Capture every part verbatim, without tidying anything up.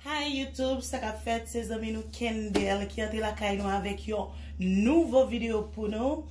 Hi YouTube, sa k ap fèt? Se zanmi nou Kendel ki antre lakay nou avèk yon nouvo videyo pou nou.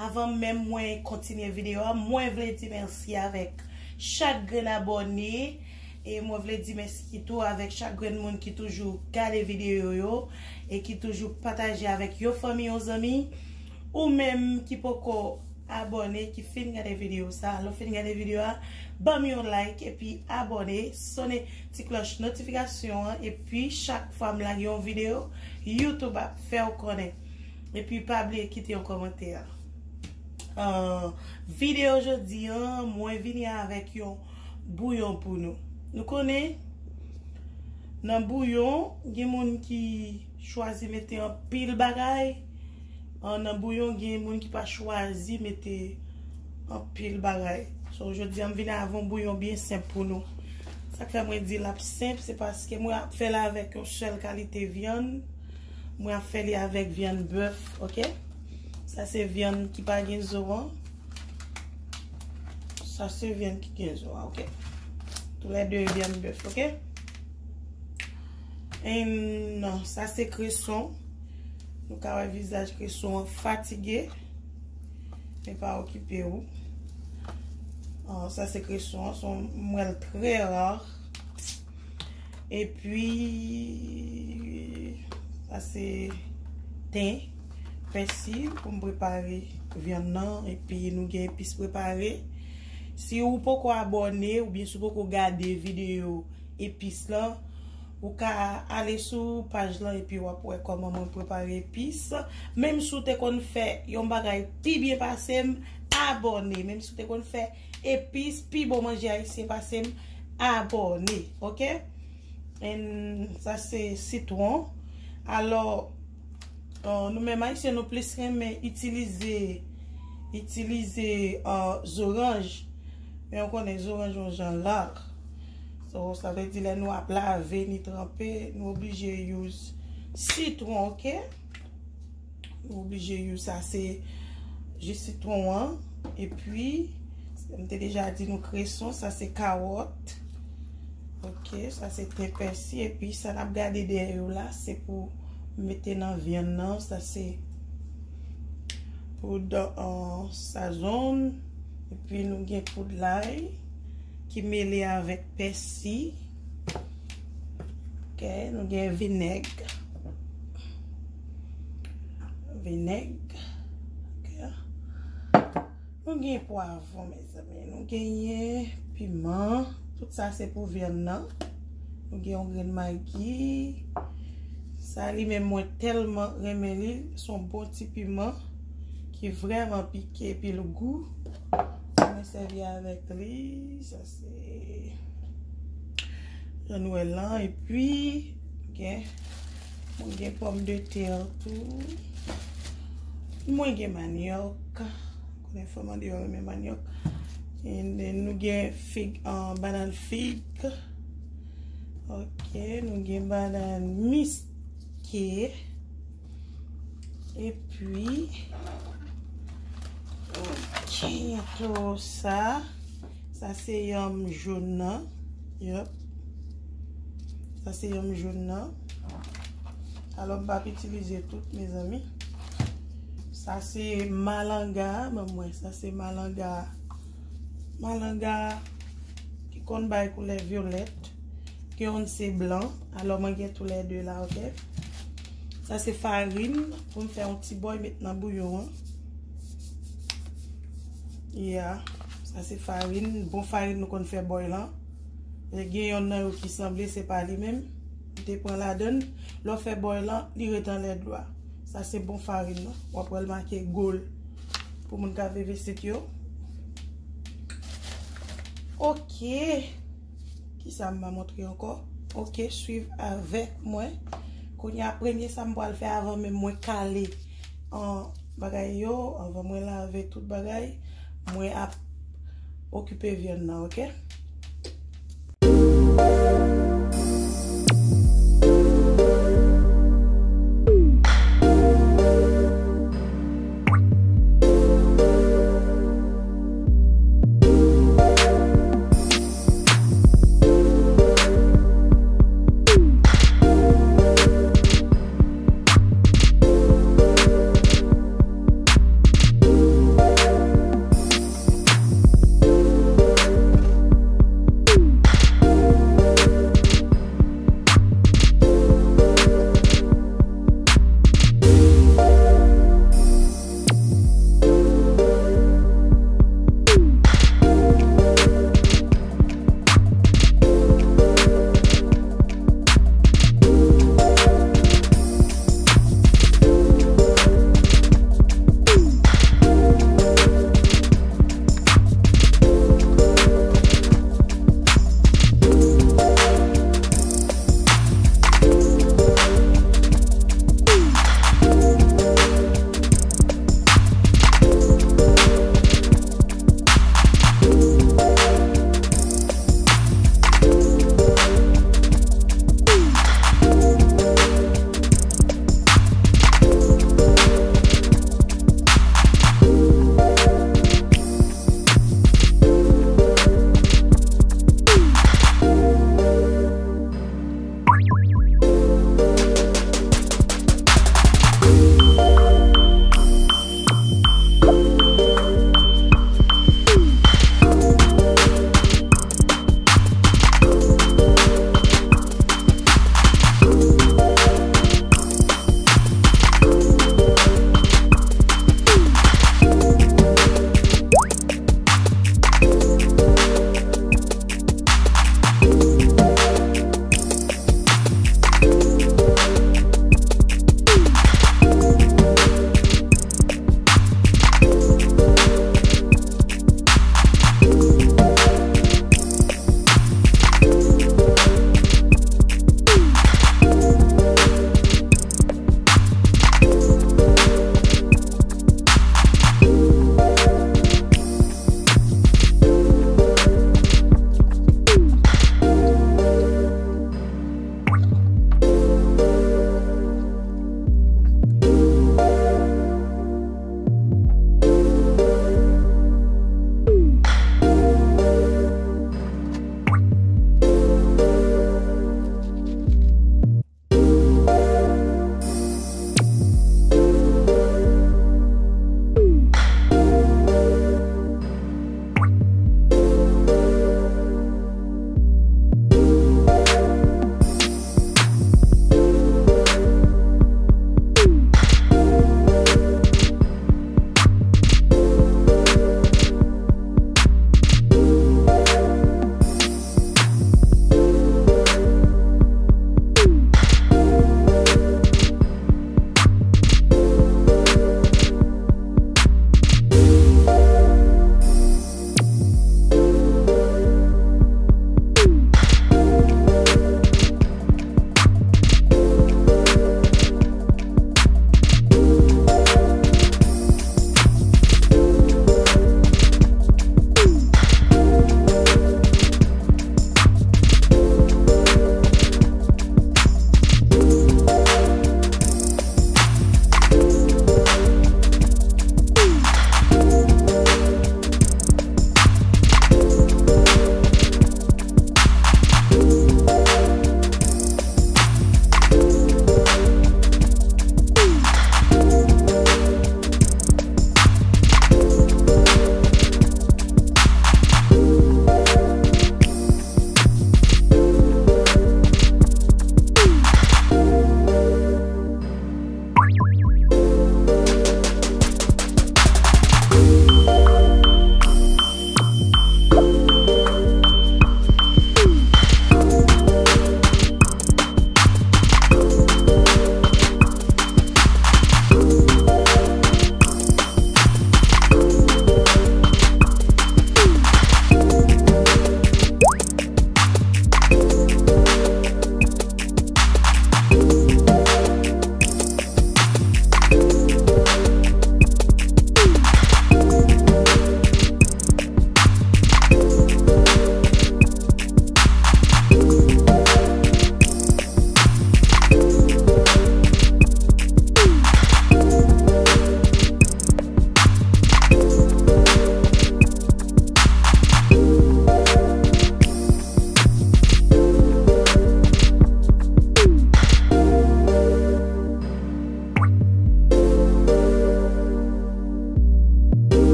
Avan menm mwen kontinye videyo a, mwen vle di mèsi avèk chak grenn abòne. E mwen vle di mèsi tou avèk chak grenn moun ki toujou gade videyo yo e ki toujou pataje avèk yon fanmi, yon zanmi, ou menm ki poko abòne, ki fin gade videyo sa. Lè w fin gade videyo a, ban m yon like epi abòne, sonnen ti klòch notifikasyon an, epi chak fwa m lage yon videyo, YouTube ap fè w konnen. Epi pa bliye kite yon kòmantè. Ah, videyo jodi an, mwen vini avèk yon bouyon pou nou. Nou konnen, nan bouyon, gen moun ki chwazi mete anpil bagay. Ah, nan bouyon, gen moun ki pa chwazi mete anpil bagay. So, jodi an, m vin avè yon bouyon byen senp pou nou. Sa k fè mwen di l ap senp, se paske mwen ap fè l avèk yon sèl kalite vyann. Mwen ap fè li avèk vyann bèf, oke? Sa se vyann ki pa gen zo an. Sa se vyann ki gen zo an, oke? Toulède vyann bèf, oke? And sa se kreson. Nou ka wè vizaj kreson an fatige. Men pa okipe w. Ah, sa se kreson an, se yon mwèl trè ra. Epi, sa se ten, pèsi pou m prepare vyann nan. Epi nou gen epis prepare. Si ou poko abòne oubyen si ou poko gade videyo epis lan, ou ka ale sou paj lan epi w ap wè kòman mwen prepare epis. Menm si w te konn fè yon bagay pi byen pase m, abòne. Menm si w te konn fè epis pi bon manje ayisyen pase m, abòne, oke? And sa se sitwon. Alò, uh, nou menm ayisyen nou plis renmen itilize, itilize, uh, zoranj. Men ou konnen zoranj yon jan rar. So, sa vle di lè nou ap lave ni tranpe, nou oblije use sitwon, oke? Nou oblije use, sa se ji sitwon an. Epi, m te deja di nou kreson, sa se kawòt. Oke, sa se ten pèsi. Epi, sa n ap gade dèyè yo la, se pou mete nan vyann nan. Sa se poud, uh, sazon. Epi, nou gen poud lay ki mele avèk pèsi. Ok, nou gen vinèg. Vinèg. Ok. Nou gen pwavwon, mezanmi. Nou genyen piman. Tout sa se pou vyann nan. Nou gen yon grenn magi. Sa li menm mwen tèlman renmen li. Se yon bon ti piman ki vrèman pike epi l gou. Mwen sèvi avèk li. Sa se jan nou wè l lan. Epi, gen, mwen gen pòmdetè tou. Mwen gen manyòk. Konnen fanm andeyò renmen manyòk. And then nou gen fig, ah, bannan fig. Ok, nou gen bannan miske. Epi, ok, to sa, sa se yanm jòn nan. Yep. Sa se yanm jòn nan. Alò, m p ap itilize tout, mezanmi. Sa se malanga, ban m wè, sa se malanga. Malanga ki konn bay koulè vyolèt. Gen youn se blan. Alò, mwen gen toulède la, ok? Sa se farin pou m fè yon ti bòy met nan bouyon an. Yeah. Sa se farin. Bon farin nou konn fè bòy lan. E gen yonn nan yo ki sanble, se pa li menm. M te pran ladann. Lè w fè bòy lan, li ret anlè dlo a. Sa se bon farin nan. W ap wè l make gold pou moun k ap viv isit yo. Ok. Kisa m va montre ankò? Ok, swiv avèk mwen. Kounye a, premye sa m pral fè avan menm mwen kale, an, bagay yo, avan mwen lave tout bagay, mwen ap okipe vyann nan, ok?